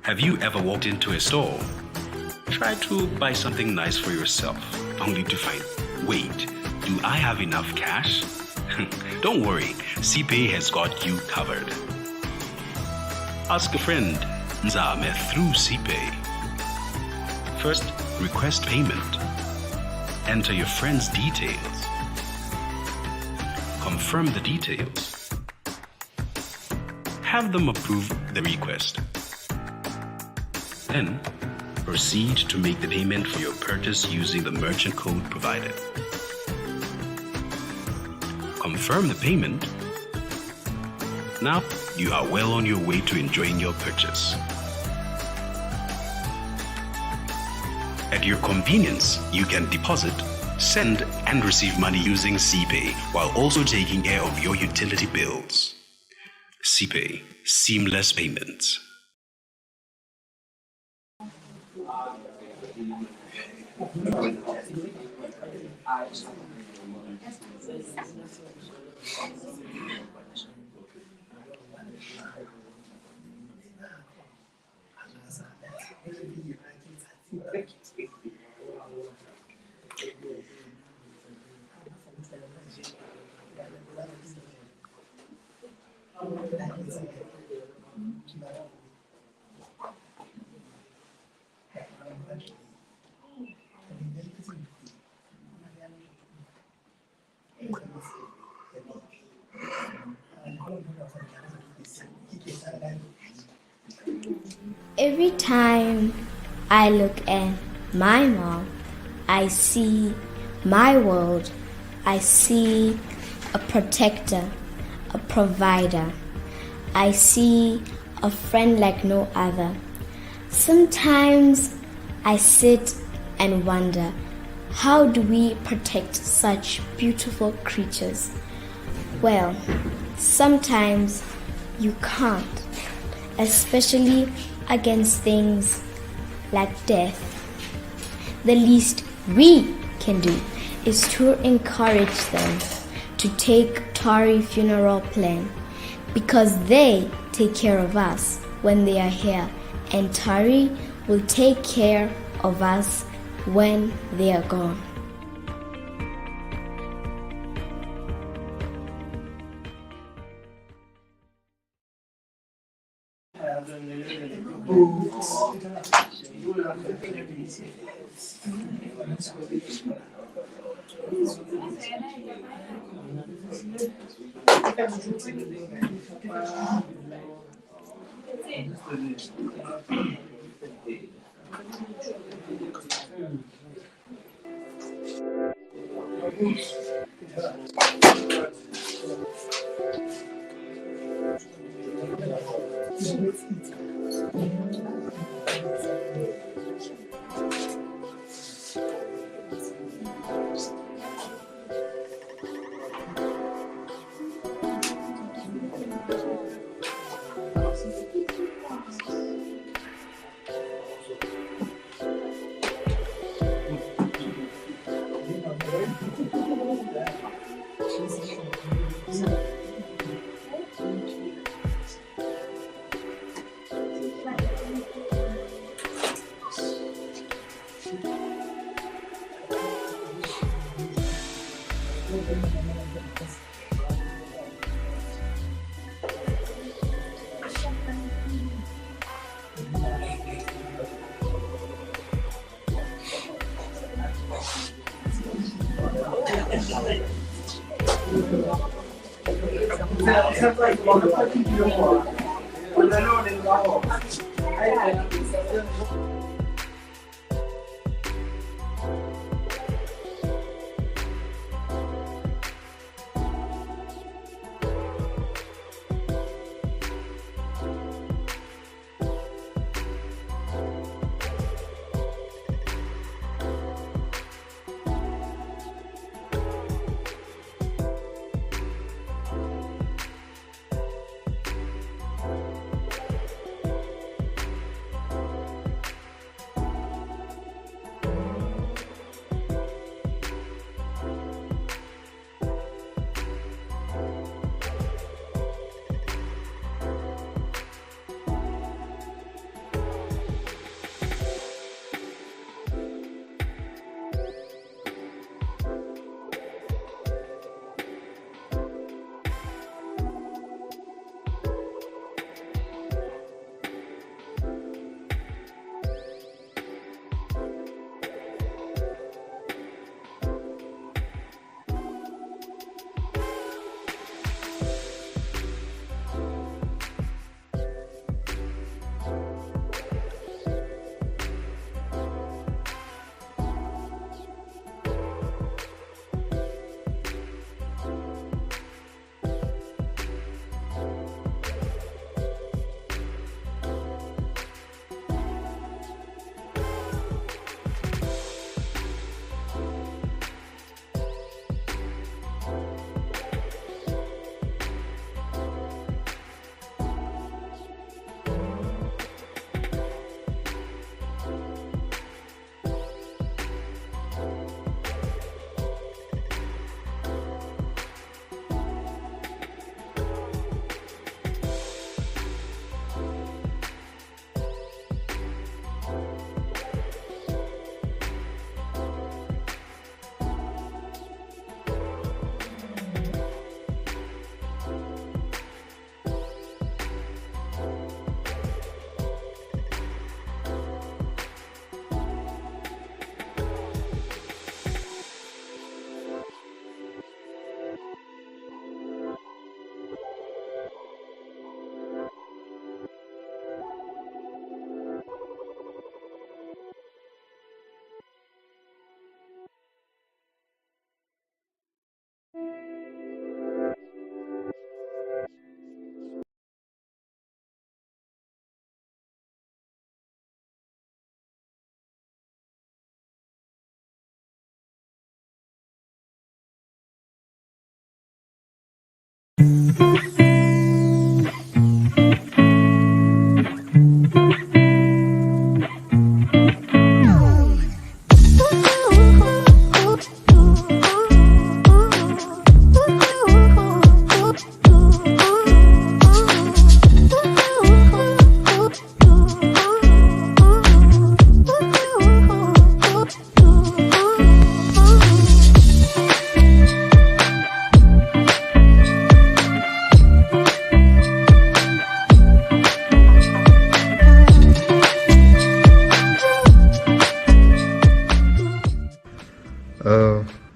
Have you ever walked into a store, tried to buy something nice for yourself, only to find, wait, do I have enough cash? Don't worry, CPay has got you covered. Ask a friend, Nzame, through CPay. First, request payment. Enter your friend's details. Confirm the details. Have them approve the request. Then, proceed to make the payment for your purchase using the merchant code provided. Confirm the payment. Now, you are well on your way to enjoying your purchase. At your convenience, you can deposit, send, and receive money using CPay while also taking care of your utility bills. CPay, seamless payments. Every time I look at my mom, I see my world. I see a protector, a provider. I see a friend like no other. Sometimes I sit and wonder, how do we protect such beautiful creatures? Well, sometimes you can't, especially against things like death. The least we can do is to encourage them to take Tari funeral plan because they take care of us when they are here, and Tari will take care of us when they are gone.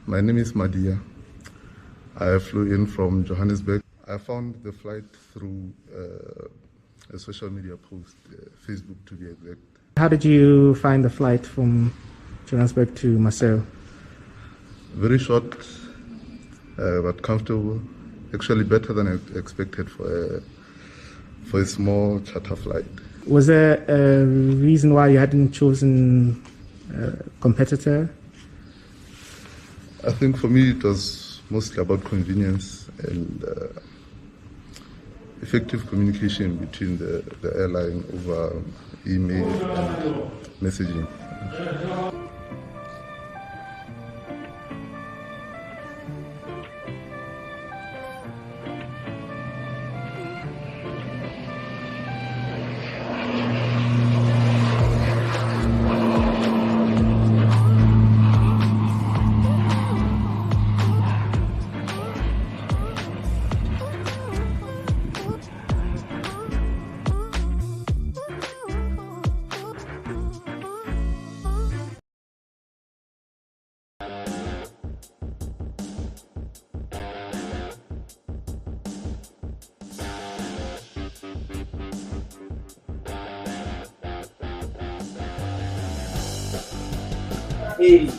My name is Madia. I flew in from Johannesburg. I found the flight through a social media post, Facebook to be exact. How did you find the flight from Johannesburg to Maseru? Very short, but comfortable. Actually better than I expected for a small charter flight. Was there a reason why you hadn't chosen a competitor? I think for me it was mostly about convenience and effective communication between the airline over email and messaging. Hey,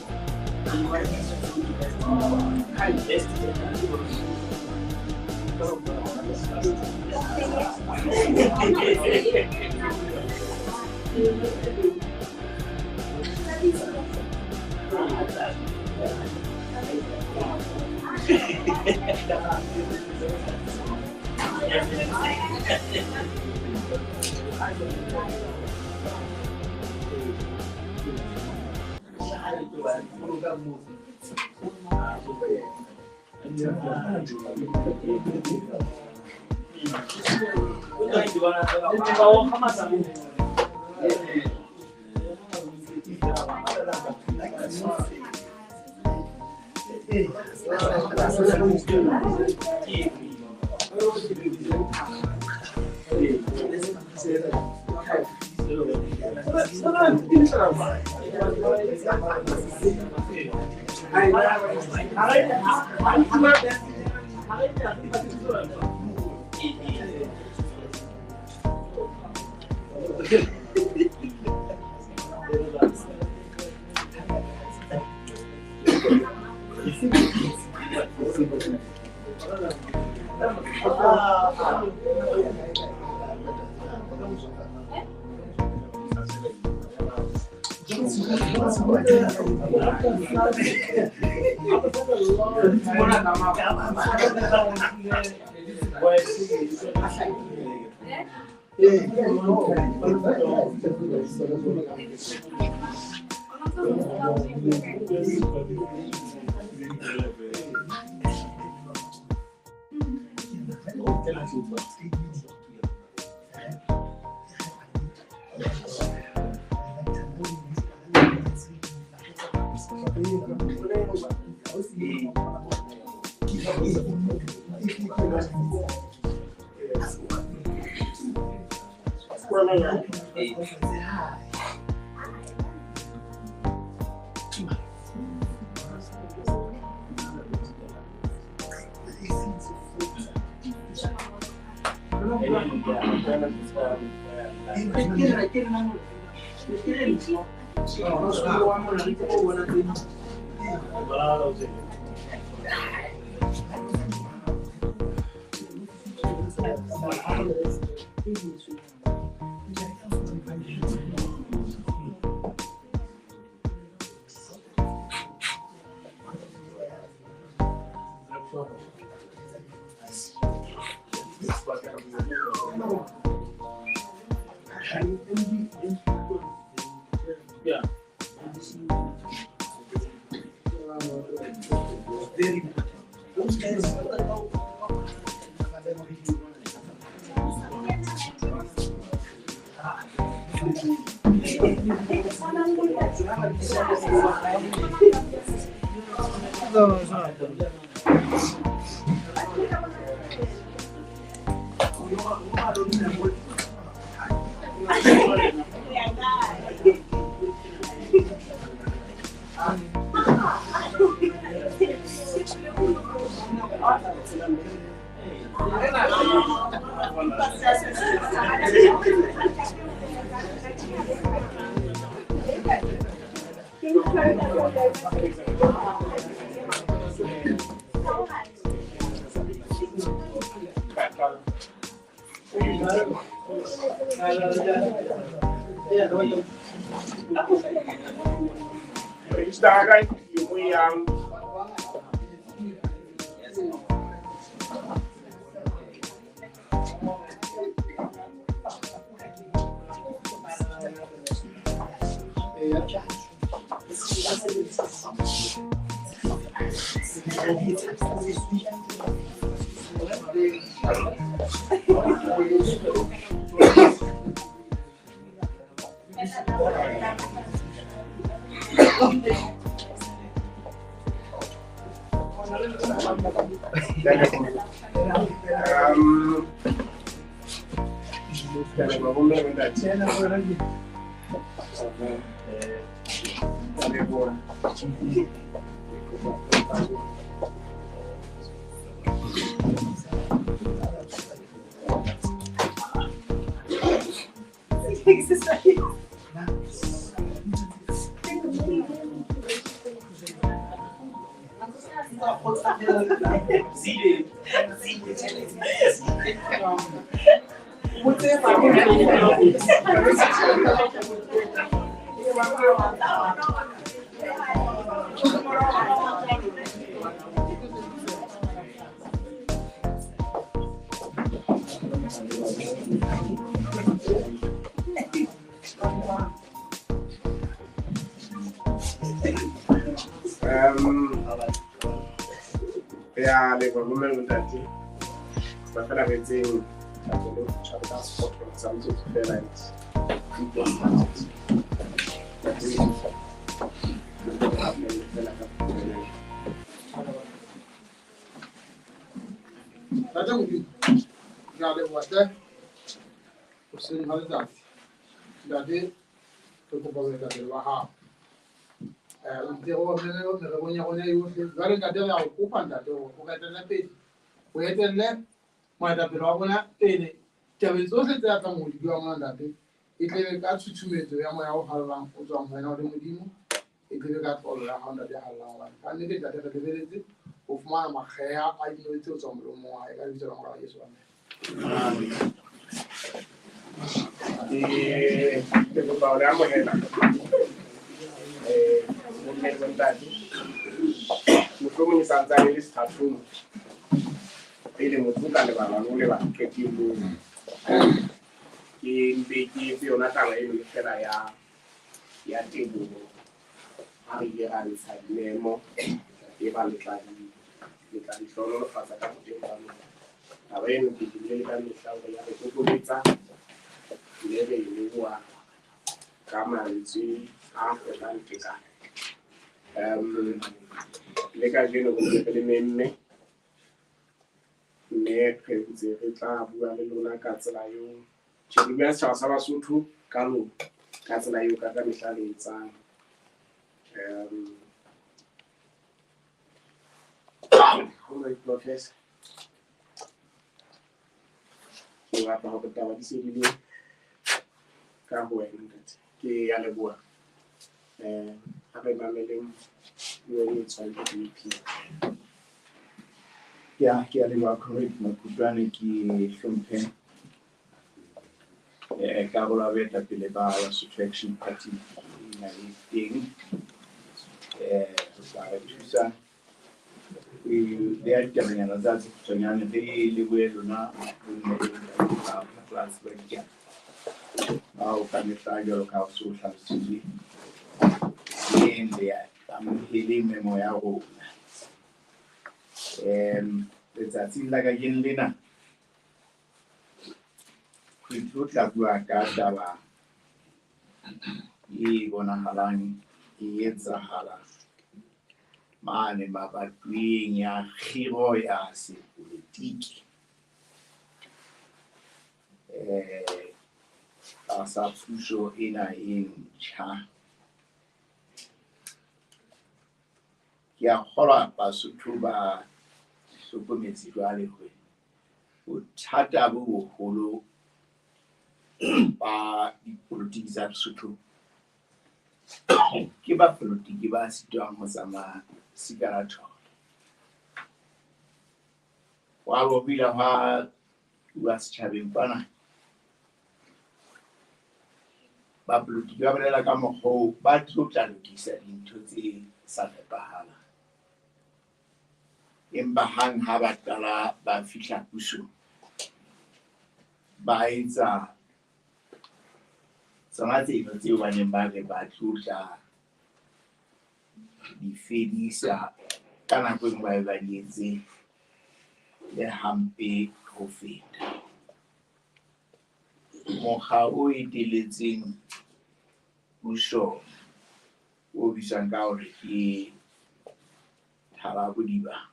Ya, ke a leboha Comrade Makutlwane, ke hlomphe karolo ya boetapele ba Basotho Action Party na le teng. Re tla re thusa Beha ditabanyana tsa tse kgutshwanyane re lebohe lona bomme le bontate ba phatlalatsi ba ditaba bao ka mehla jwalo ka ha ho se ho hlalositswe leng le amohele memo ya rona. Letsatsing la kajeno lena re tlo tla bua ka taba e bonahalang e etsahala mane mabatoweng ya kgiro ya sepolotiki tlasa puso ena e ntjha. Ke a kgolwa Basotho ba hlokometse jwale hore bothata bo boholo ba dipolotiki tsa Lesotho ke bapolotiki ba sitwang ho tsamaya sika la thole. Hwa bo ho ile hwa bua setjhabeng kwana, bapolotiki ba bolela ka mokgwa oo ba tlo tla lokisa dintho tse sa nepahalang. Empa hang ha ba qala ba fihla pusong, ba etsa tsona tseno tseo ba neng ba re ba tlo tla di fedisa ka nako e nngwe ba be ba di etse le hampe ho feta. Mokga o eteletseng puso o bitswang ka hore ke Thalabodiba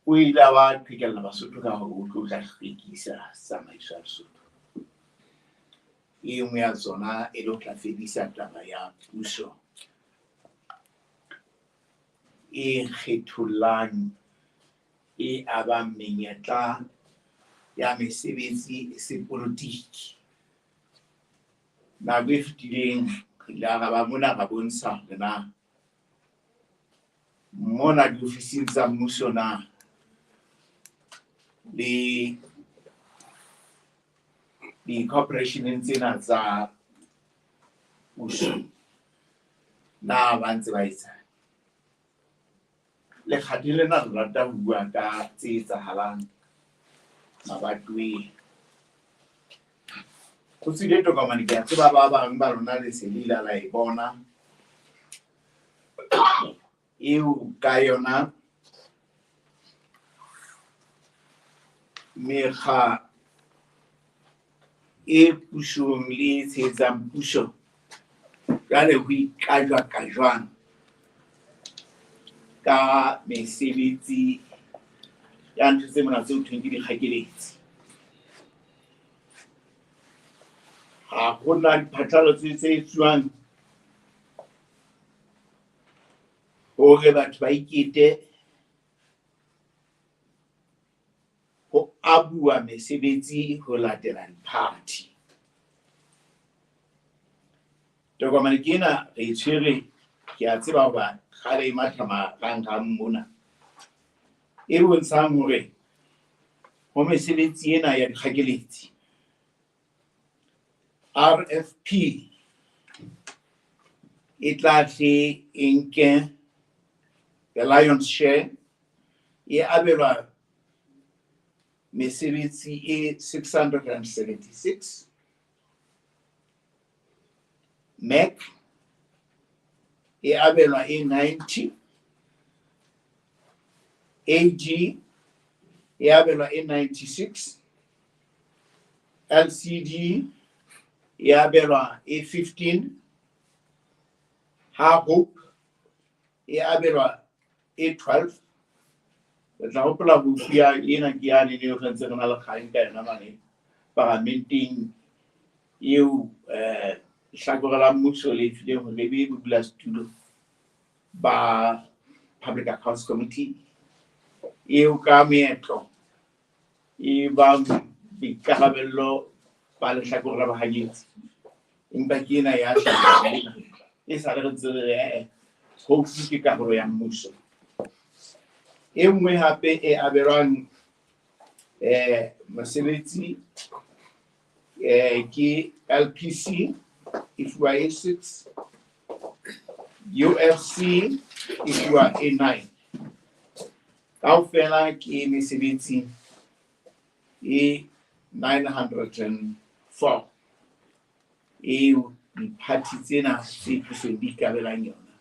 o ile a ba qhekella Basotho ka hore o tlo tla hlwekisa tsamaiso ya Lesotho. E nngwe ya tsona e le ho tla fedisa taba ya puso e kgethollang, e abang menyetla ya mesebetsi sepolotiki. Nako e fetileng re ile ra ba mona ra bontsha hore na mona diofising tsa mmuso na le di-corporationeng tsena tsa puso na ba ntse ba etsang. Lekgathe lena re rata ho bua ka tse etsahalang mabatoweng. Ho tswile tokomane, ke a tseba ba bang ba lona le se le ile la e bona eo ka yona mekga e pusong le e tshehetsang puso jwale ho ikajwa ka jwang ka mesebetsi ya ntho tse mona tse ho thweng ke dikgakeletsi. Ha hona diphatlalatso tse etsuwang hore batho ba ikete ho abuwa mesebetsi ho latela diphathi. Tokomane ke ena re e tshwere, ke a tseba hoba kgale e matha marangrang mona, e bontshang hore ho mesebetsi ena ya dikgakeletsi RFP e tla hle e nke the lion's share, e abelwa mesebetsi e 676, MEC e abelwa e 90, AG e abelwa e 96, LCD e abelwa e 15, ha Hope e abelwa e 12. Re tla hopola Hope ya ena ke yane ne re ntse re na le kgang ka yona mane paramenteng eo lehlakore la mmuso le fileng hore e be bodulasetulo ba Public Accounts Committee eo ka meetlo e ba boikarabello ba lehlakore la bahanyetsi. Empa ke ena ya hlahang e sa le re ntse re re Hope ke karolo ya mmuso. E nngwe hape e abelwang mosebetsi ke LPC e fuwa e 6, UFC e fuwa e 9. Kaofela ke mesebetsi e 904 eo diphathi tsena tse pusong di ikabelang yona.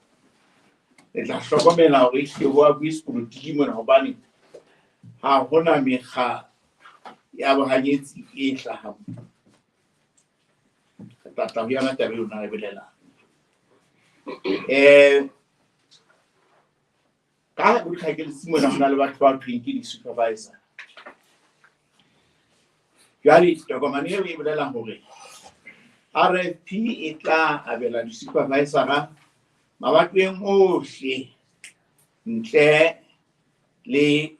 Le tla hlokomela hore ehlile ho a bue sepolotiki mona hobane ha hona mekga ya bohanyetsi e hlahang. Re tla tla ho yona taba eo na re bolelang. Ka ho dikgakeletsi mona ho na le batho ba thweng ke di-supervisor. Jwale tokomane eo e bolela hore RFP e tla abela di-supervisor-a mabatoweng ohle ntle le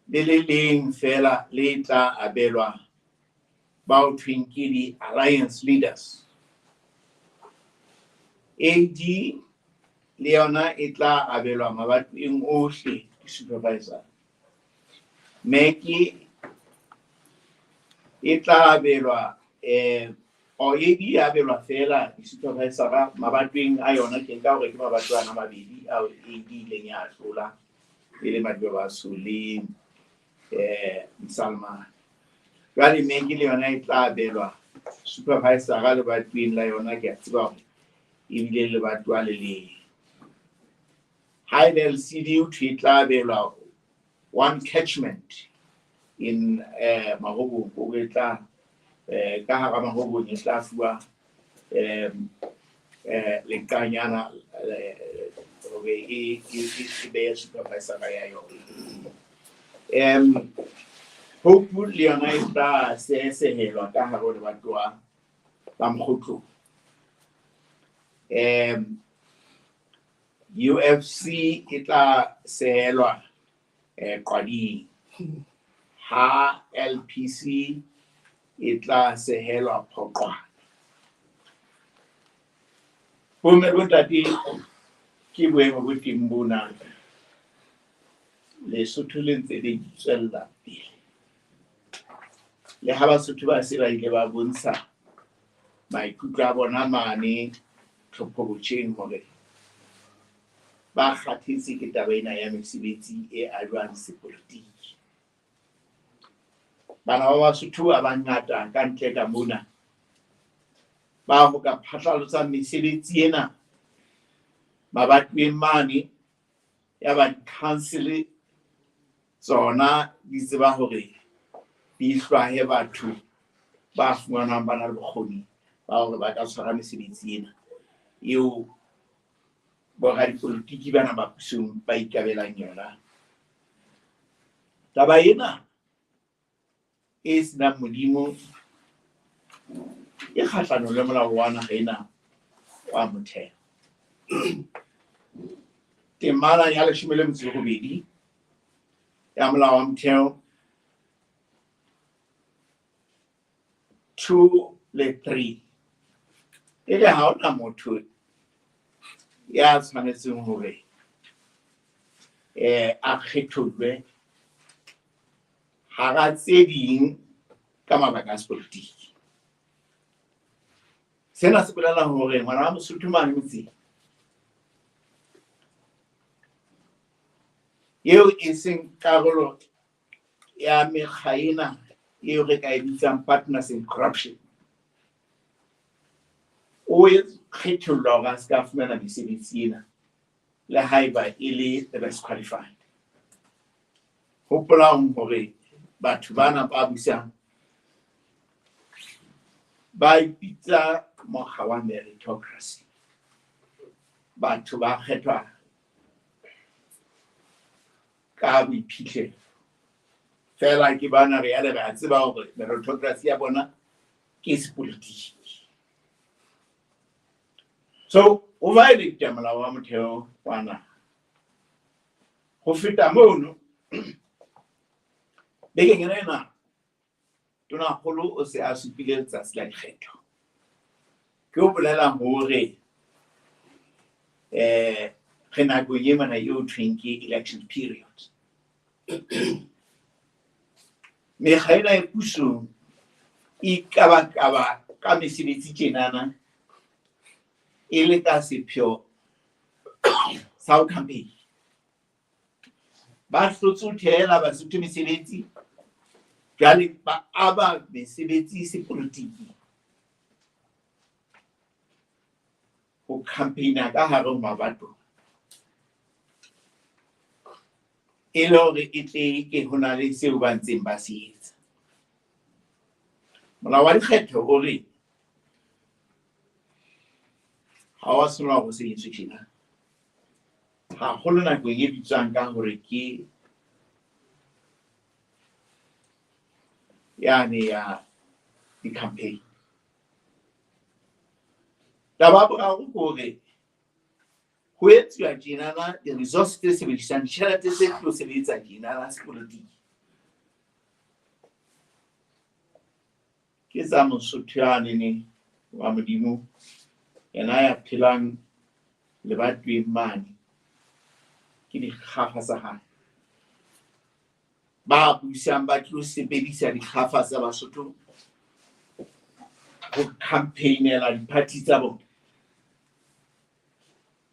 le le leng feela le tla abelwa bao thweng ke di-alliance leaders. AD le yona e tla abelwa mabatoweng ohle di-supervisor. MEC e tla abelwa or AD e abelwa feela di-supervisor mabatoweng a yona, ke nka hore ke mabatowa ana a mabedi ao AD ileng ya hlola e le Madibabaso le Msalmane. Jwale MEC le yona e tla abelwa supervisor lebatoweng la yona, ke a tseba hore ebile lebatowa le leng. Ha e le LCD ho thwe e tla abelwa one catchment in Mahobong, o e tla ka hara Mahobong e tla fuwa leqanyana hore e behe supervisor ya yona. Hope le yona e tla sehesehelwa ka hare ho lebatowa la Mokgotlong. UFC e tla sehelwa Qwading, ha LPC e tla sehelwa Phoqwana. Bomme le bontate, ke boemo bo teng bona. Lesotho le ntse le tswella pele. Le ha Basotho ba se ba ile ba bontsha maikutlo a bona mane tlhopho-botjheng hore ba kgathetse ke taba ena ya mesebetsi e ajwang sepolotiki. Bana ba Basotho ba bangata ka ntle ka mona ba ho ka phatlalatsang mesebetsi ena mabatoweng mane ya ba di-council tsona di tseba hore di hlwahe batho ba fumanwang ba na le bokgoni ba hore ba ka tshwara mesebetsi ena eo boradipolotiki bana ba pusong ba ikabelang yona. Taba ena e senang Modimo e kgahlanong le molao wa naha ena wa motheo. Temana ya 18 ya molao wa motheo 2 le 3 e re ha hona motho ya tshwanetseng hore a kgethollwe hara tse ding ka mabaka a sepolotiki. Sena se bolela hore ngwana wa Mosotho mane motseng eo e seng karolo ya mekga ena eo re ka e bitsang partners in corruption, o e kgethollwa hore a se ka fumana mesebetsi ena le haeba e le the best qualified. Hopolang hore batho bana ba busang ba ipitsa mokga wa meritocracy. Batho ba kgethwa ka boiphihlelo. Feela ke bana re ya le re a tseba hore meritocracy ya bona ke sepolotiki. So o violate molao wa motheo wa naha. Ho feta mono, bekeng ena ena Tonakgolo o se a supile letsatsi la dikgetho. Ke o bolelang hore re nakong e mona eo thweng ke election period. Mekga ena e pusong e kabakaba ka mesebetsi tjenana. E le ka sepheo sa ho campaign. Ba hlotse ho thehela Basotho mesebetsi, jwale ba aba mesebetsi sepolotiki ho campaigna ka hare ho mabatowa. E le hore e tle ke ho na le seo ba ntseng ba se etsa. Molao wa dikgetho o re ha wa tshwanela hore o sebetswe tjena. Haholo nakong e bitswang ka hore ke yane ya di-campaign. Taba ya boraro ke hore ho etsuwa tjenana di-resource tse sebediswang, ditjhelete tse tlo sebetsa tjenana sepolotiki ke tsa Mosotho yanene wa Modimo, yena ya phelang lebatoweng mane, ke dikgafa tsa hae. Ba busang ba tlo sebedisa dikgafa tsa Basotho ho campaignela di-party tsa bona.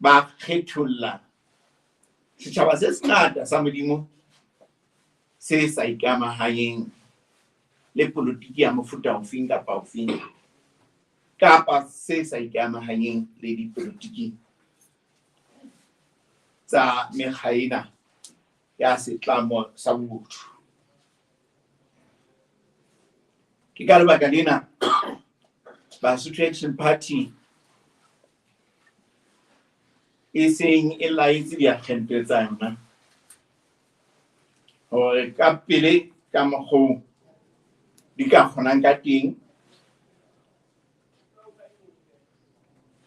Ba kgetholla setjhaba se sengata sa Modimo se sa ikamahanyeng le polotiki ya mofuta ofeng kapa ofeng, kapa se sa ikamahanyeng le dipolotiki tsa mekga ena ya setlamo sa botho. Ke ka lebaka lena Basotho Action Party e seng e laetse diakgente tsa yona hore ka pele ka mokgwa di ka kgonang ka teng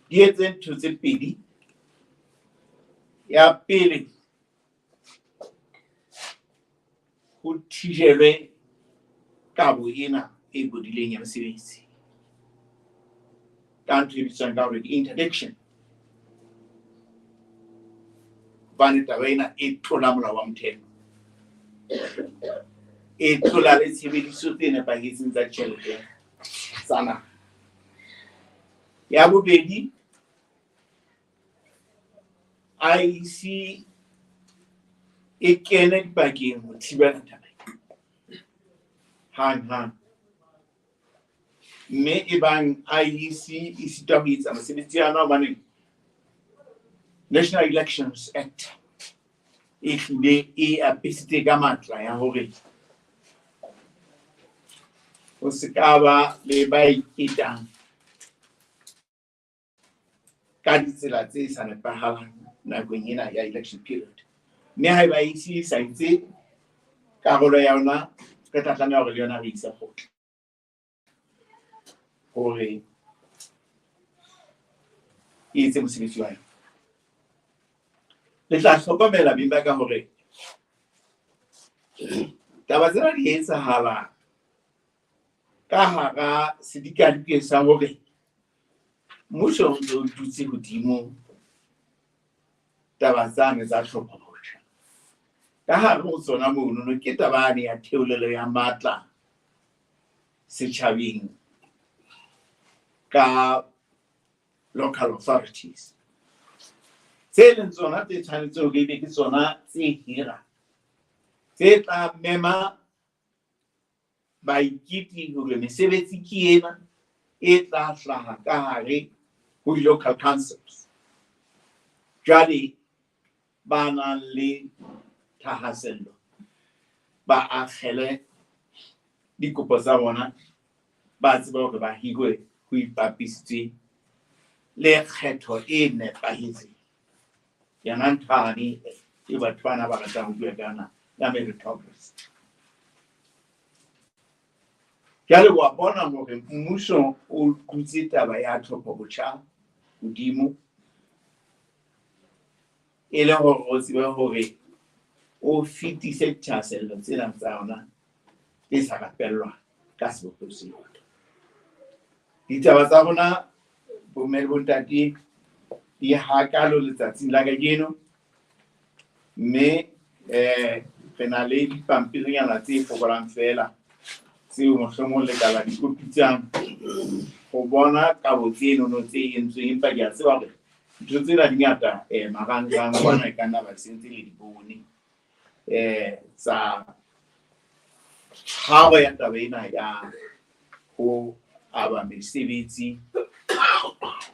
di etse ntho tse pedi. Ya pele, ho thijelwe kabo ena e bodileng ya mesebetsi ka ntho e bitswang ka hore ke interdiction, hobane taba ena e tlola molao wa motheo, e tlola le tshebediso tse nepahetseng tsa ditjhelete tsa naha. Ya bobedi, IEC e kene dipakeng ho thibela taba hang hang, mme e bang IEC e sitwa ho etsa mosebetsi ya yona hobane National Elections Act e hlile e apesitse ka matla ya hore ho se ka ba le ba iketang ka ditsela tse sa nepahalang nakong ena ya election period. Mme haeba IEC e sa etse karolo ya yona, re tla tlameha hore le yona re ise kgotla hore e etse mosebetsi wa yona. Le tla hlokomela beng ba ka hore taba tsena di etsahala ka hara sedikadike sa hore mmuso o ntse o dutse hodimo taba tsane tsa tlhopho botjha. Ka hare ho tsona monono ke taba yane ya theolelo ya matla setjhabeng ka local authorities tse leng tsona tse tshwanetse hore ebe ke tsona tse hira tse tla mema baiketi hore mesebetsi ke ena e tla hlaha ka hare ho di-local councils. Jwale ba nang le thahasello ba akgele dikopo tsa bona, ba tseba hore ba hirwe ho ipapisitswe le kgetho e nepahetseng. Yona ntho yane e batho bana ba ratang ho bua ka yona ya meritocracy. Jwale wa bona hore mmuso o dutse taba ya tlhopho botjha hodimo e le hore o tsebe hore o fetise dithahasello tsena tsa yona tse sa rapellwang ka sebopeho seo. Ditaba tsa rona bomme le bontate di hakalo letsatsing la kajeno, mme re na le dipampirinyana tse fokolang feela Tseo mohlomong le ka ba di kopitsang ho bona kabo tsenono tse entsweng, empa ke a tseba hore ntho tsena di ngata marangrang kwana e ka nna ba sentse le di bone tsa tshwaro ya taba ena ya ho aba mesebetsi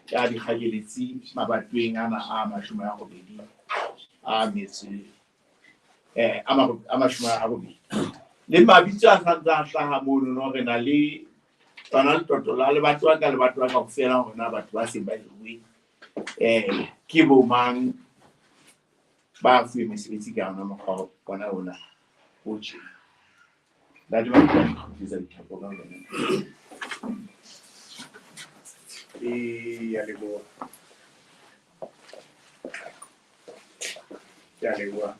ya dikgakeletsi mabatoweng ana a 80 a metso a 80 le mabitso a santse a hlaha mono no re na le tsona letoto la lebatowa ka lebatowa kaofela hore na batho ba seng ba hiruwe ke bo mang ba fuwe mesebetsi ka yona mokgwa ona ona o tjena. Ntate Mampane, ke kgutlisetsa dithapo ka wena. Ke a leboha. Ke a leboha.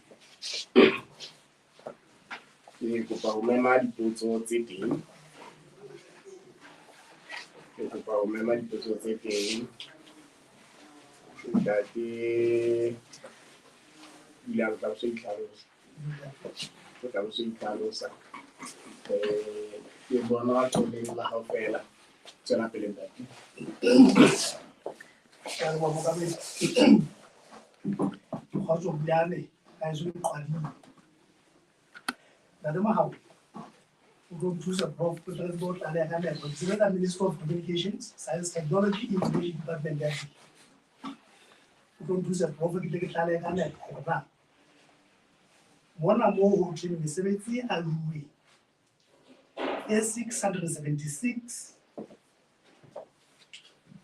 Ke kopa ho mema dipotso tse teng. Ke kopa ho mema dipotso tse teng. Ntate William, o tla bo so itlhalosa. O tla bo so itlhalosa. Ke bona toleng la hao fela. Tswela pele ntate. Ke a leboha mookamedi. Kgotso Bulane, ha eso le qwading. Ntate Mahao, o tlo nthusa Prof, o tshwanetse ho tlaleha ka nepo. Ke sebetsa Ministry of Communications, Science, Technology, Innovation Department ya teng. O tlo nthusa Prof, ke tle ke tlalehe ka nepo hore na mona moo ho thweng mesebetsi e aluwe e 676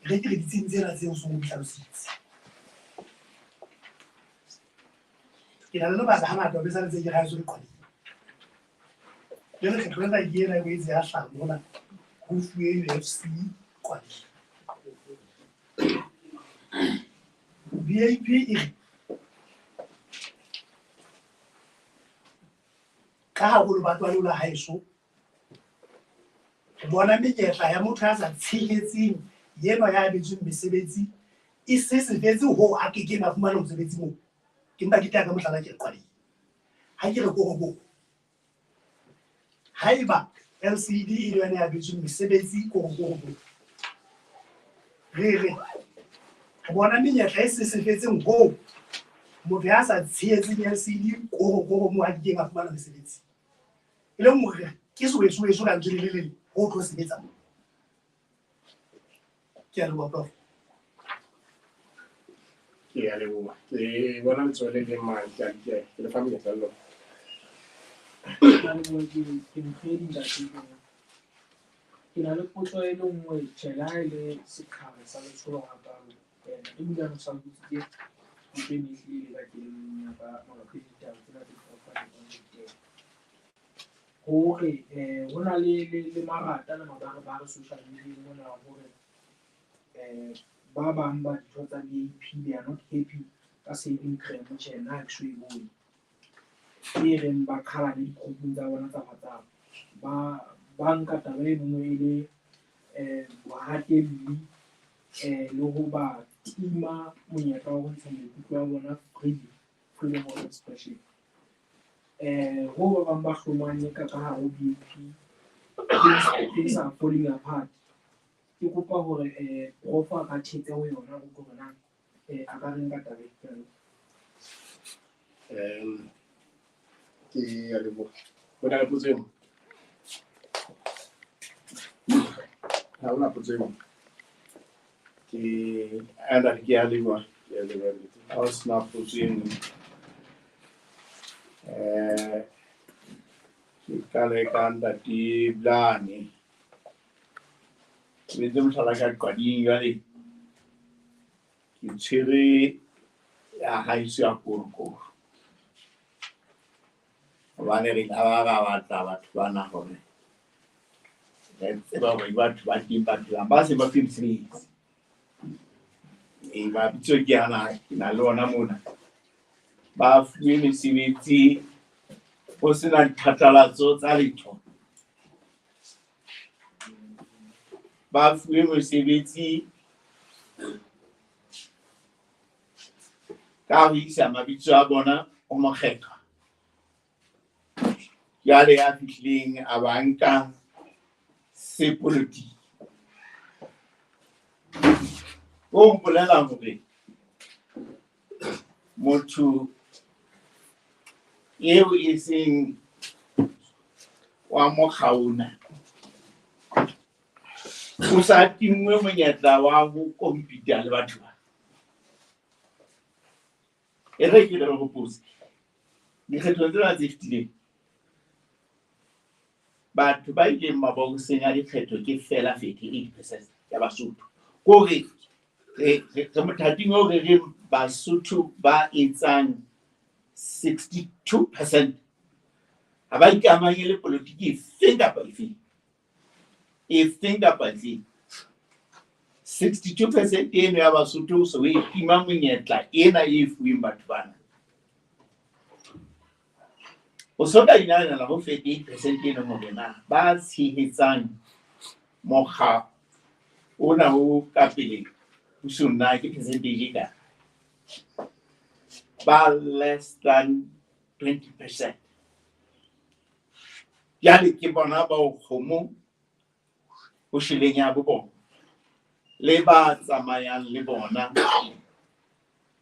re ke re ditsing tsena tseo seng o di hlalositse. Ke na le lebaka hangata o be sa ntse ke ra eso le qwading. Le lekgetho lena ke ena e boetse ya hlaha mona ho fuwe UFC qwading. BAP e re ka haholo batho ba lona haeso re bona menyetla ya motho ya sa tshehetseng yenwa ya abetsweng mesebetsi e sesefetse hoo a kekeng a fumana mosebetsi moo. Ke mpa ke tea ka mohlala ke re qwading. Ha ke re korokoro. Haeba LCD e le yona ya abetsweng mesebetsi korokoro moo, re re re bona menyetla e sesefetseng hoo motho ya sa tshehetseng LCD korokoro moo a kekeng a fumana mesebetsi. E leng hore ke sowesoweso ka ntswe le le leng ho tlo sebetsa moo. Ke a leboha Prof. Ke a leboha. Ke bona letsoho le leng mane. Ke a ke le fa monyetla le lona. Ke a leboha, ke Mokgedi ntate. Ke na le potso e le nngwe tjhe le ha e le seqhare sa letsholo hakalo. Ntate Bulane o sa botsitse potso e ne e hlile e le ka kelellong ya ka mabapi le ditaba tsena tse Prof a neng di teng. Hore ho na le marata le mabarebare social media mona hore ba bang ba ditho tsa BAP they are not happy ka saving cream. Tjhe, nna ha ke so e bone. E reng ba qhalane di-group-ung tsa bona tsa WhatsApp. Ba nka taba enono e le bohatelli le ho ba tima monyetla wa ho ntsha maikutlo a bona freely, freedom of expression. Ho ba bang ba hlomang ka ka hare ho BAP things are falling apart. Ke kopa hore Prof a ka tjhetse ho yona o hore na a ka reng ka taba e. Ke a leboha. Ke a leboha. Ho na le potso e nngwe? Ha hona potso e nngwe. Ke anda ke a leboha. Ke a leboha ntate. Ha ho sena potso e nngwe. Ke qale ka ntate Bulane. Ke etse mohlala ka qwading jwale. Ke tshwere ya haeso ya korokoro. Hobane re la ba ra batla batho bana hore re tseba hore batho ba teng ba phelang ba se ba fuwe mesebetsi. Mabitso ke ana ke na le ona mona. Ba fuwe mesebetsi ho sena diphatlalatso tsa letho. Ba fuwe mesebetsi ka ho isa mabitso a bona ho mokgethwa. Jwale ya fihlileng a ba nka Sepolotiki. O mpolela hore motho eo e seng wa mokga ona o sa tinngwe monyetla wa ho compete le batho ba. E re ke re hopotse dikgethong tsena tse fetileng, batho ba ileng mabokoseng a dikgetho ke fela 38% ya Basotho. Kore re mothating o re reng Basotho ba etsang 62% ha ba ikamanye le politiki efeng kapa efeng. Efeng kapa efeng. 62% eno ya Basotho so e tima monyetla ena e fuweng batho bana. O so ka inahanela ho 38% eno hore na ba tshehetsang mokga ona o ka pele pusong na ke percentage e kae? Ba less than 20%. Jwale ke bona bao kgomo ho shweleng ya bo bona le ba tsamayang le bona.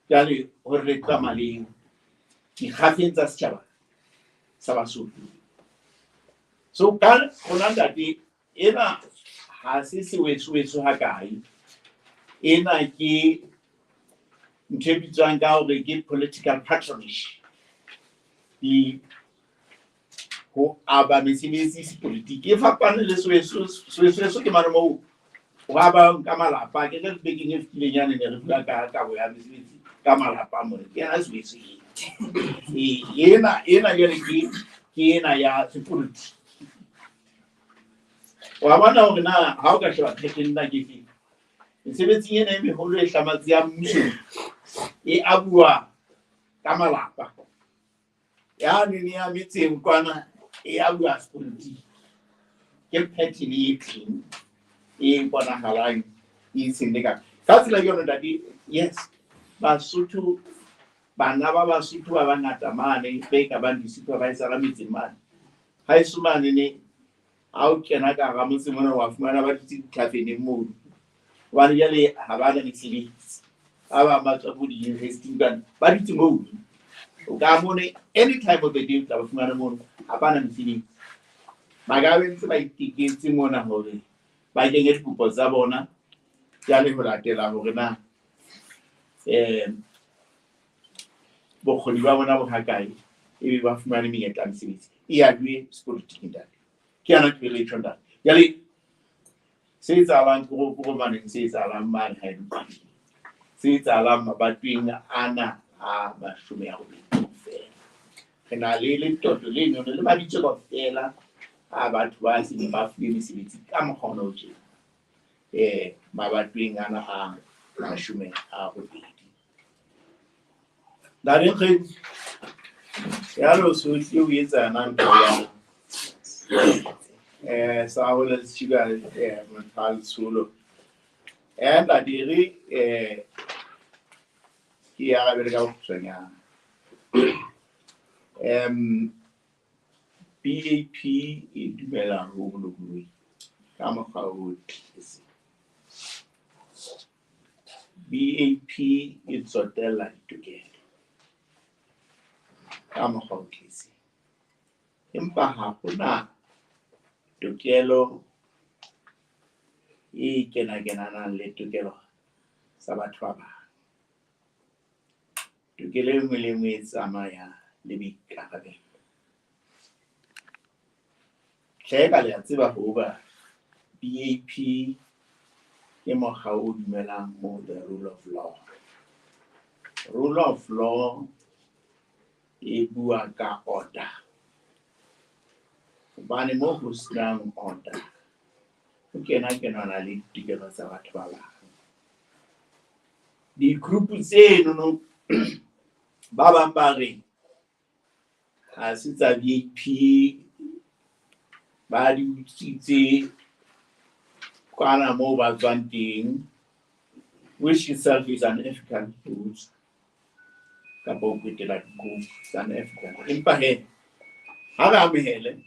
Jwale hore re tsamaya le dikgafeng tsa setjhaba sa Basotho. So ka rona ntate, ena ha se sewesweso hakae. Ena ke ntho e bitswang ka hore ke political patronage. Ho aba mesebetsi sepolotiki e fapane le sewesweso. Sewesweso ke mane moo ho abang ka malapa. Ke re bekeng e fetileng yane ne re bua ka kabo ya mesebetsi ka malapa mona. Ke yona seweswe ena. Ena jwale ke ena ya sepolotiki. Wa bona hore na ha o ka sheba pattern na ke efeng. Mesebetsing ena e meholo e hlamatsi ya mmuso e abuwa ka malapa. Ya nene ya metseng kwana e abuwa sepolotiki. Ke pattern e teng e bonahalang e seng le ka. Ka tsela yona ntate, yes, Basotho, bana ba Basotho ba bangata mane be ka bang di-supervisor metseng mane. Haeso mane ne ha o kena ka hara motse mona wa fumana ba dutse ditafeneng mono. Hobane jwale ha ba na mesebetsi. Ba bang ba tswa bo di-university kwana, ba dutse mono. O ka mone any time of the day o tla ba fumana mono, ha ba na mesebetsi. Ba ka be ntse ba iteketse mona hore ba kenye dikopo tsa bona jwale ho latela hore na bokgoni ba bona bo hakae, ebe ba fumane menyetla ya mesebetsi. E aduwe sepolotiki ntate. Ke yona ntho e re tjho ntate. Jwale se etsahalang ke mane, se etsahalang mane ha e lokile. Se etsahalang mabatoweng ana a 80 kaofela. Re na le letoto leno le mabitso kaofela a batho ba seng ba fuwe mesebetsi ka mokgwa ona o tjena. Mabatoweng ana a 80. Ntate Nkgwetsi, jwale o so tlile o etsa yona ntho ya sa ho le tshika motho a letsholo. Ntate re ke arabele ka bokgutshwanyane. BAP e dumela ho bolokolohi ka mokgwa o tletseng. BAP e tsotella ditokelo ka mokgwa o tletseng. Empa ha hona tokelo e kena-kenanang le tokelo tsa batho ba bang. Tokelo e nngwe le e nngwe e tsamaya le boikarabelo. Hleka le a tseba hoba BAP ke mokga o dumelang ho the rule of law. Rule of law e bua ka order. Hobane moo ho senang order, ho kena-kenana le ditokelo tsa batho ba bang. Di-group tseno ba bang ba re ha se tsa BAP, ba di utswitse kwana moo ba tswang teng, which itself is unethical ho utswa kapa ho kwetela dikgofu, it's unethical. Empa he, ha re amohele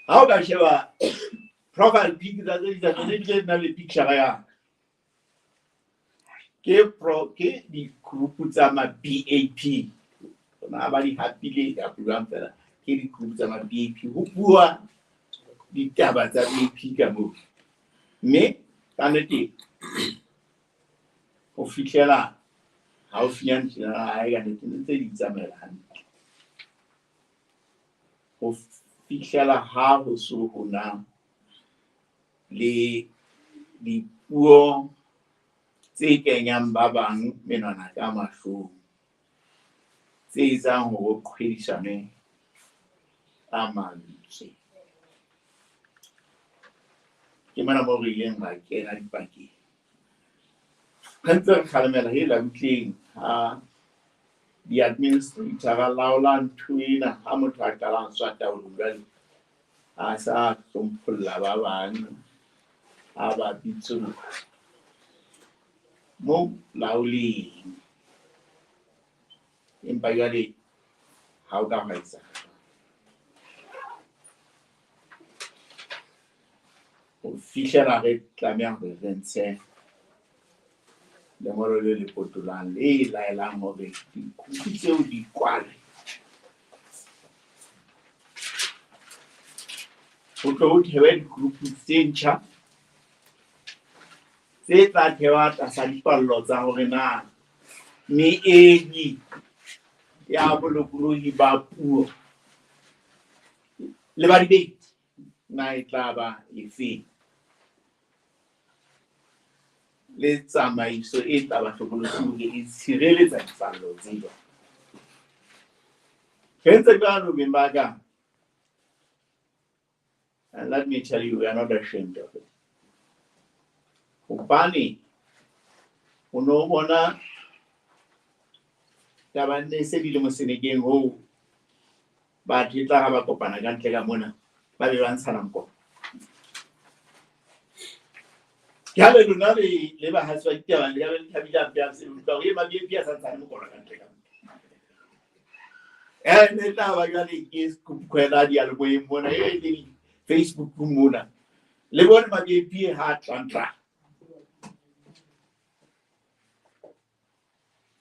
Ha o ka sheba profile pic tsa tse tsa tse di na le picture ya ke pro ke di-group tsa ma BAP na ba di hapile ka buang fela ke di-group tsa ma BAP ho bua ditaba tsa BAP ka moo mme ka nnete ho fihlela haufinyane tjena ha e ka nnete ntse di tsamaela hantle ho fihlela ha ho so ho na le dipuo tse kenyang ba bang menwana ka mahlong tse etsang hore ho qhwedisane ka mantswe. Ke mona moo re ileng ra kena dipakeng. Re ntse re kgalemela hela butleng ha di-administrator ba laola ntho ena ha motho a qala a tswa taolong jwale a sa hlompholla ba bang a ba bitsoloha mo laoleng empa jwale ha o ka hwa etsahala ho fihlela re tlameha hore re ntshe lengolo le le potolang le laelang hore dikuku tseo di kwale ho tlo ho thewe dikuku tse ntjha tse tla thewa tlasa dipallo tsa hore na meedi ya bolokolohi ba puo le ba debate na e tla ba efeng le tsamaiso e tla ba hlokolosi hore e tshireletsa dipallo tse jwang. Re ntse jwalo beng ba ka. And let me tell you, we are not ashamed of it. Hobane o no bona taba ne se di le mosenekeng hoo batho e tla ha ba kopana ka ntle ka mona ba be ba ntshana mokopo. Jwale lona le bahasi ba ditaba le ka be le thabile hampe ha se utlwa hore e ma-B_A_P a sa ntshane mokono ka ntle ka mona. Ene tla ba jwale ke sekukhwela diyalemoyeng mona e le Facebook mona. Le bone ma-B_A_P ha tlantla.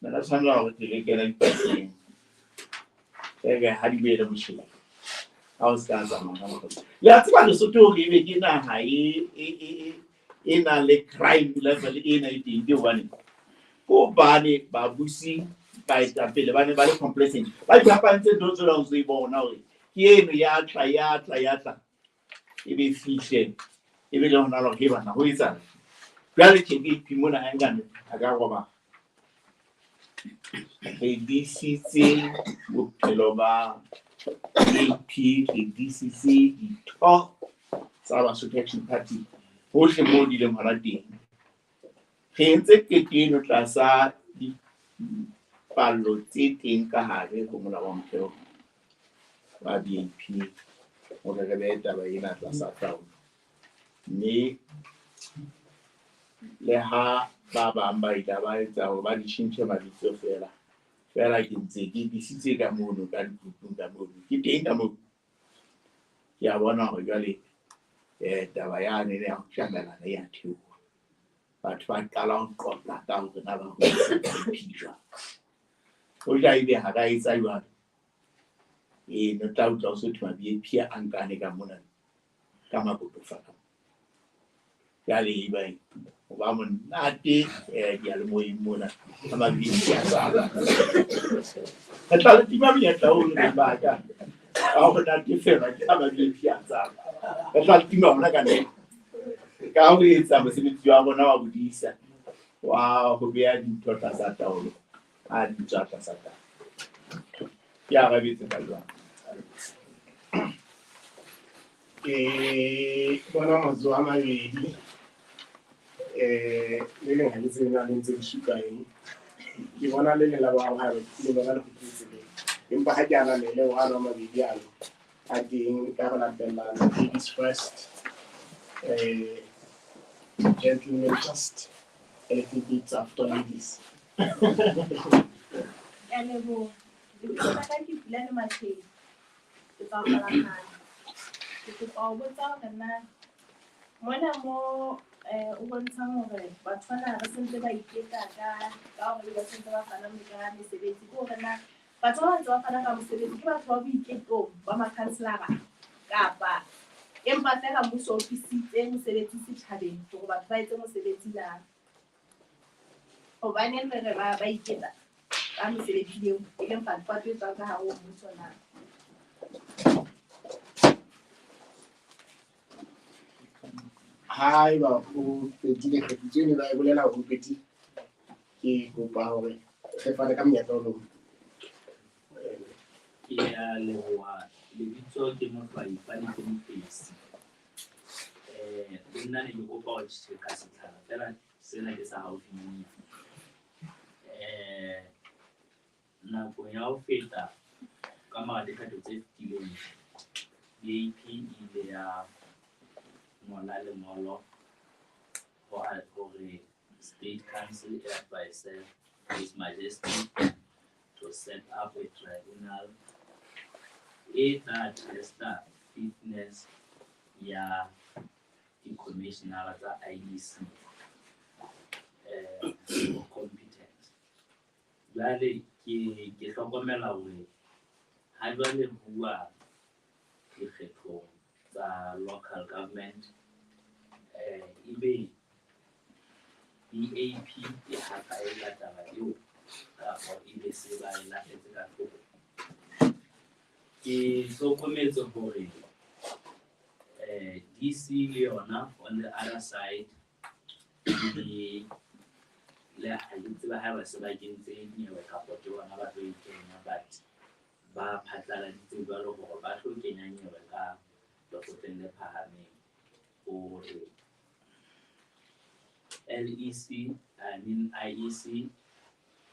Ne ka tshwanela hore ke re kena dipakeng. Ere ha di boele motjheng. Ha o se ka tsamaya ka mokgwa. Le a tseba Lesotho hore ebe ke naha e nang le crime level ena e teng ke hobane ke hobane babusi baetapele ba ne ba le complacent. Ba iphapantse ntho tseo o ntso e bona hore ke eno ya tla ya tla ya tla e be fihle e be le hona hore he bana ho etsahala. Jwale tje ke mona ha nkane a ka robala. Re disitse bophelo ba AP, re disitse ditho tsa Basotho Action Party hohle moo di leng hona teng. Re entse qeto eno tlasa dipallo tse teng ka hare ho molao wa motheo wa B_A_P hore re behe taba ena tlasa taolo. Mme le ha ba bang ba ile ba etsa hore ba di tjhentjhe mabitso fela fela ke ntse ke disitse ka mono ka digrupung ka mono ke teng ka mono. Ke a bona hore jwale taba yane ya ho tjamelana e a theoha. Batho ba qala ho qoqa ka hore na ba hodisa B_A_P jwang. Hoja ebe ha ra etsa jwalo, no tla utlwa ho so thwe ma-B_A_P a nkane ka mona ka makotofa ka. Jwale e ba ho ba monate diyalemoyeng mona ha ma-B_A_P a tsala. Re tla le tima monyetla ono beng ba ka wa ho natefelwa ke ha ma-B_A_P a tsala. Re tla le tima hona ka nepo. Ka ho etsa mosebetsi wa rona wa bodisa wa ho beha dintho tlasa taolo ha di tswa tlasa taolo. Ke arabetse ka jwang. Ke bona matsoho a mabedi le leng ha ke tsebe na le ntse le supa eng. Ke bona le leng la boraro ha le lona le kgutletse leng. Empa ha ke ananele ho ano a mabedi ano a teng ka ho latellana. Ladies first, gentlemen just a little bit after ladies. Ke a leboha. Lebitso la ka ke Pulane Mathei. Ke tswa Kgalagadi. Ke kopa ho botsa hore na mona mo o bontshang hore batho bana ba sentse ba iketla ka hore ba sentse ba fana ka mesebetsi, ke hore na batho ba ntse ba fana ka mosebetsi ke batho ba boiketlong ba makhanselara kapa empa feela mmuso o tlisitse mosebetsi setjhabeng hore batho ba etse mosebetsi na? Hobaneng re re ba iketla ka mesebetsi eo e leng patlo e tswang ka hare ho mmuso na? Haeba o qetile kgefutso eno ba e bolela hore o qetile, ke kopa hore re fane ka monyetla o mong. Ke a leboha. Lebitso ke Mohlwaipane ke Mofesi. Le nna ne ke kopa ho tjheka setlhare feela sena ke sa haufinyana. Nakong ya ho feta ka mora dikgetho tse fetileng, BAP e ile ya ngola lengolo hore State Council e advise His Majesty to set up a tribunal e tla testa fitness ya di-commissionera tsa IEC for competence. Jwale ke hlokomela hore ha jwale bua dikgethong tsa local government, ebe BAP e hakae ka taba eo kapa ebe se ba e lahletse ka thoko? Ke hlokometse hore DC le yona on the other side le ha ke tsebe haeba se ba kentse nyewe kapa ke bona ba tlo e kenya, but ba phatlaladitse jwalo hore ba tlo kenya nyewe ka lekgotleng le phahameng hore LEC, I mean IEC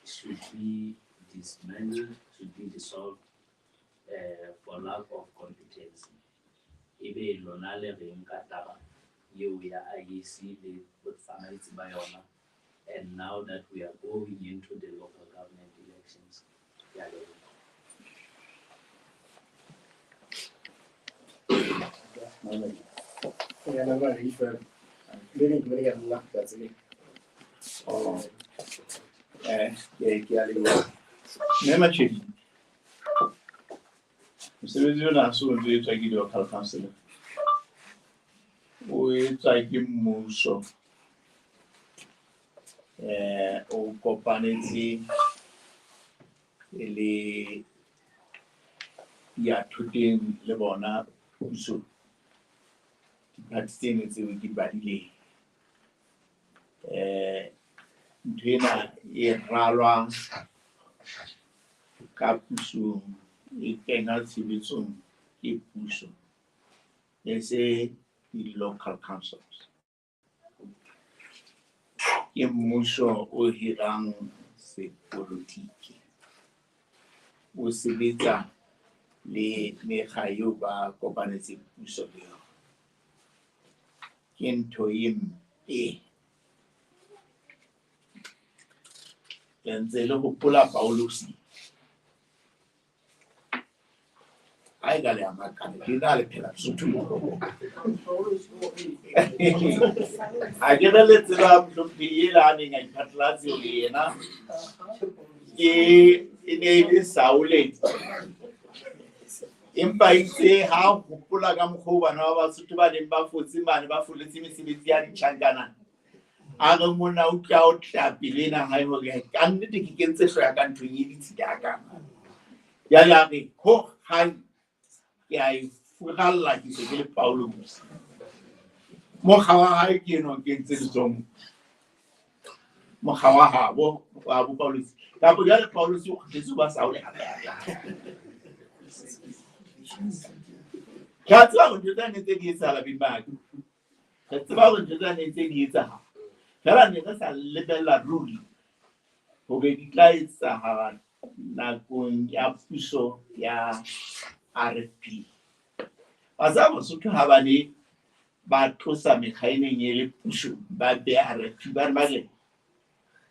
should be dismantled, should be dissolved for lack of competency. Ebe lona le reng ka taba eo ya IEC le botsamaisi ba yona, and now that we are going into the local government elections? Ke a leboha. Ya na ba re ifa le ne ke bele ka nna tsatsi le. Oh. Ke a leboha. Mme Machedi, mosebetsi ona ha se o ntso etswa ke di-local council, o etswa ke mmuso. O kopanetse le ya thoteng le bona puso, diphathi tseno tseo ke di badileng. Ntho ena e ralwa ka pusong, e kena tshebetsong ke puso, e se di-local councils. Ke mmuso o hirang sepolotiki, o sebetsa le mekga eo ba kopanetseng puso le yona. Ke ntho e mpe. Le ntse le hopola Paulus. Ha e ka le a makala, ke na le phela Sotho. Ha ke re le tseba mohlomphehi ela a neng a iphatlalatse hore yena ke e ne e le Saule. Empa itse ha hopola ka mokgwa oo bana ba Basotho ba neng ba fotse mane, ba foletse mesebetsi ya ditjhankana, a re monna o tla o tla pelo ena hae hore ka nnete ke kentse hlooho ya ka nthong e ditshila ya ka. Jwale a re ho hang ke a e furalla, ke se ke le Paulus. Mokga wa hae ke enwa o kentse letsoho. Mokga wa habo, wa bo Paulus. Kapa jwale Paulus o kgutletse ho ba Saule hape hape. Ke a tseba hore ntho tsane tse di etsahala beng ba ka. Re tseba hore ntho tsane tse di etsahala. Feela ne re sa lebella ruri hore di tla etsahala nakong ya puso ya RFP. Wa tseba Basotho ha ba ne ba tlosa mekga e neng e le puso ba beha RFP, ba re ba re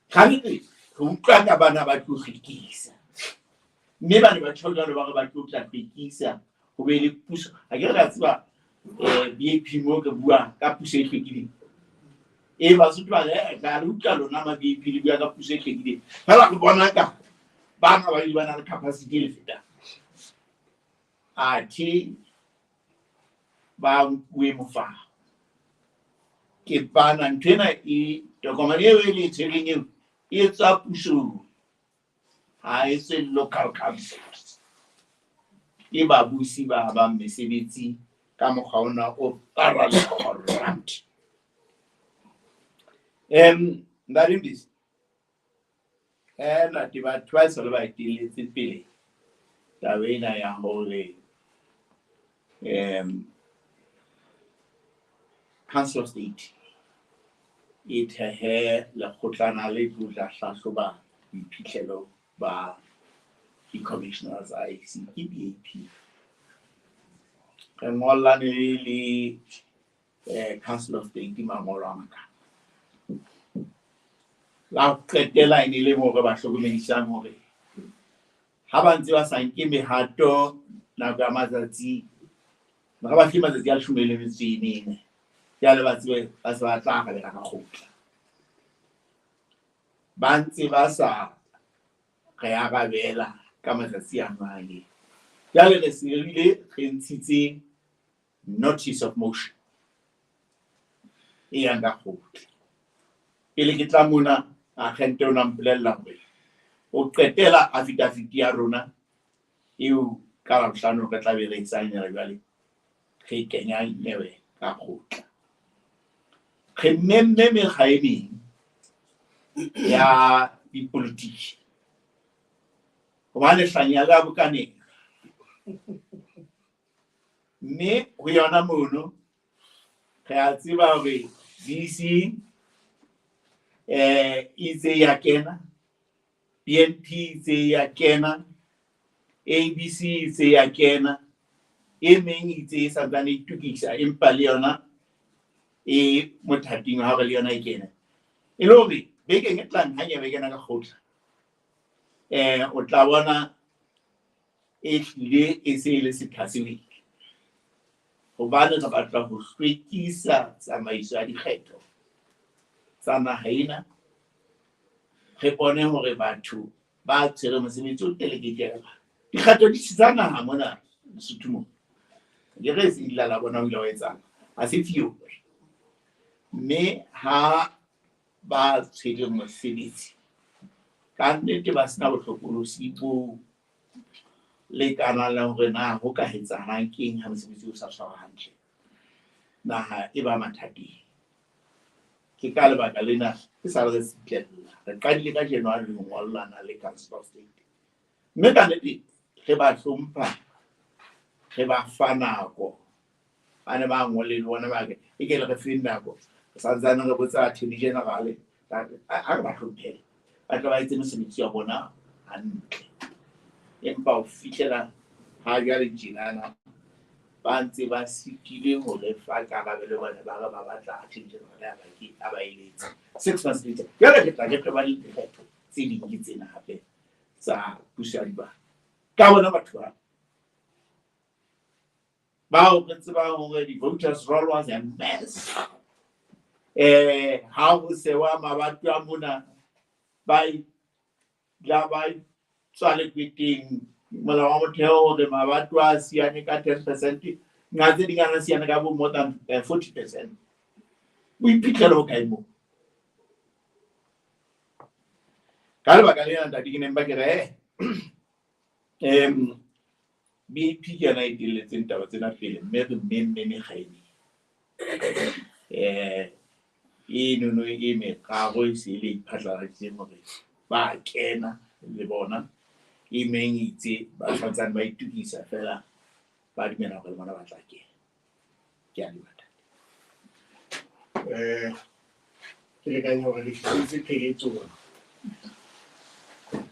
gantsi re utlwa ka bana ba tlo hlwekisa, mme ba ne ba tjho jwalo ba re ba tlo tla hlwekisa ho be le puso. Ha ke re ra tseba BAP mo re bua ka puso e hlwekileng. E Basotho ba re tla le utlwa lona ma BAP le bua ka puso e hlwekileng. Fela re bona ka bana ba ile ba na le capacity e le fetang. Athe ba nkuwe mofaho. Ke bana ntho ena e tokomane eo e le e tshwereng eo e tswa pusong, ha e tswe local councils. Ke babusi ba abang mesebetsi ka mokgwa ona o thoroughly corrupt. Ntate Mbisi, ntate batho ba sale ba etelletse pele taba ena ya hore Council of State e thehe lekgotlana le tlo tla hlahloba boiphihlelo ba di-commissioners tsa IEC ke BAP. Re ngollane le Council of State mangolo a makana. La ho qetela e ne le moo re ba hlokomedisang hore ha ba ntse ba sa nke mehato nako ya matsatsi, re ba file matsatsi a 14, jwale ba tsebe ba se ba tla arabela ka kgotla. Ba ntse ba sa re arabela ka matsatsi a mane. Jwale re se rile re ntshitse notice of motion e yang ka kgotla. Pele ke tla mona, agente o na mpolella hore o qetela affidavit ya rona eo ka Labohlano re tla be re e saenela jwale re kenya nyewe ka kgotla. Re memme mekga e meng ya dipolotiki hobane hlanya le a bokaneng. Mme ho yona mono re a tseba hore BC itse ya kena, BNP itse ya kena, ABC itse ya kena, e meng itse e santsane e itukisa empa le yona e mothating wa hore le yona e kene. E le hore bekeng e tlang ha nyewe e kena ka kgotla, o tla bona e hlile e se e le setha se wele. Hobane re batla ho hlwekisa tsamaiso ya dikgetho tsa naha ena, re bone hore batho ba tshwere mosebetsi o telekekela. Dikgetho di tsa naha mona Lesotho mona. Ke re se illa la bona ho ile wa etsahala. Ha se theory. Mme ha ba tshwere mosebetsi ka nnete ba sena bohlokolosi bo lekanang le hore na ho ka etsahalang keng ha mosebetsi o sa tshwarwa hantle, naha e ba mathateng. Ke ka lebaka lena ke sa re tsitlella. Re qadile ka January ho ngollana le Council of State. Mme ka nnete re ba hlompha, re ba fa nako. Ba ne ba ngole le bona ba re, e ke le re feng nako. Re santsane re botsa Attorney General, ha re ba hlomphele. Ba tla ba etse mosebetsi wa bona hantle. Empa ho fihlela ha jwale tjenana, ba ntse ba sitilwe ho re fa karabelo bone ba re ba batla Attorney General a ba eletse. 6 months later, jwale re tla re tlo ba le dikgetho tse ding ke tsena hape tsa puso ya dibaka. Ka bona batho ba bao re tsebang hore di-voters roll was a mess. Ha ho sewa mabato a mona ba la ba tswa lekweteng molao wa motheo hore mabato a siane ka 10%, nqa tse ding a siane ka bo more than 40%. Boiphihlelo bo kae moo? Ka lebaka lena ntate ke neng ba ke re BAP ke yona e etelletseng taba tsena pele, mme re mmemme mekga e meng. E nono e meraro e se e le iphatlaladitseng hore ba kena le bona, e meng e itse ba santsane ba itukisa fela ba dumela hore le bona ba tla kena. Ke a leboha ntate. Ke lekanya hore re fihletse pheletsong.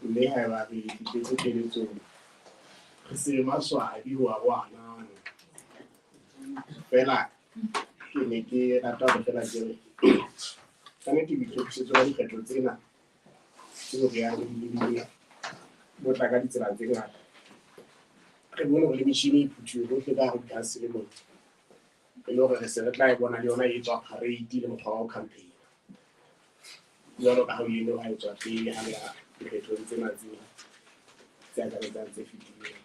Mme haeba re fihletse pheletsong, re se be maswabi ho arohana. Fela ke ne ke rata hore fela ke re ka nnete boitokisetso ba dikgetho tsena tseo re yang re di lebile bo tla ka ditsela tse ngata. Re bone hore le metjhini e phuthuwe hohle ka hare ho dikhansele mona. E le hore re se re tla e bona le yona e tswa parade le mokgwa wa ho campaign. Jwalo ka ha o ile wa e tswa pele ha le ya dikgethong tsena tse akaretsang tse fetileng.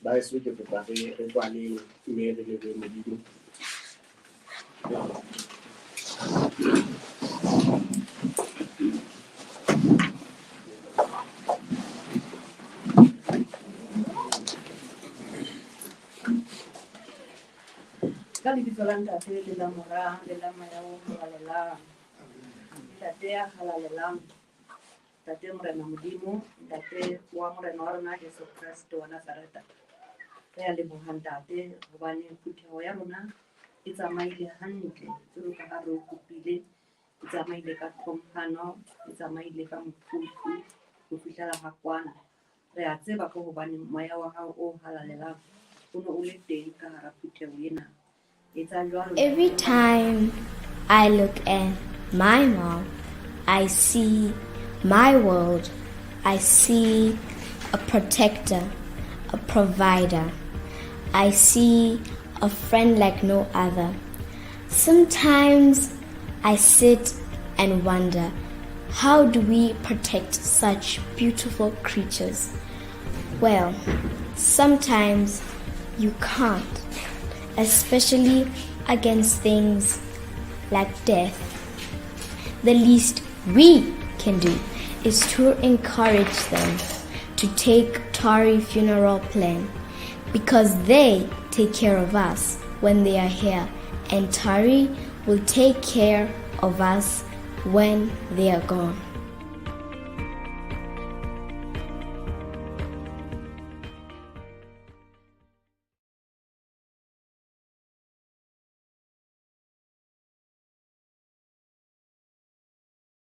Ba heso ke kopa re kwaleng mme re lebohe Modimo. Ka lebitso la Ntate le la Mora le la Moya o Halalelang. Ntate ya halalelang, Ntate Morena Modimo, Ntate wa Morena wa rona Jesu Kreste wa Nazareta. Re a leboha Ntate hobane phutheho ya rona e tsamaile hantle jwalo ka ha re o kopile, e tsamaile ka tlhomphano, e tsamaile ka mofuthu ho fihlela ha kwana. Re a tseba ke hobane moya wa hao o halalelang o ne o le teng ka hara phutheho ena. Etsa jwalo. Every time I look at my mom, I see my world. I see a protector, a provider. I see a friend like no other. Sometimes I sit and wonder, how do we protect such beautiful creatures? Well, sometimes you can't, especially against things like death. The least we can do is to encourage them to take Tari funeral plan, because they take care of us when they are here, and Tari will take care of us when they are gone.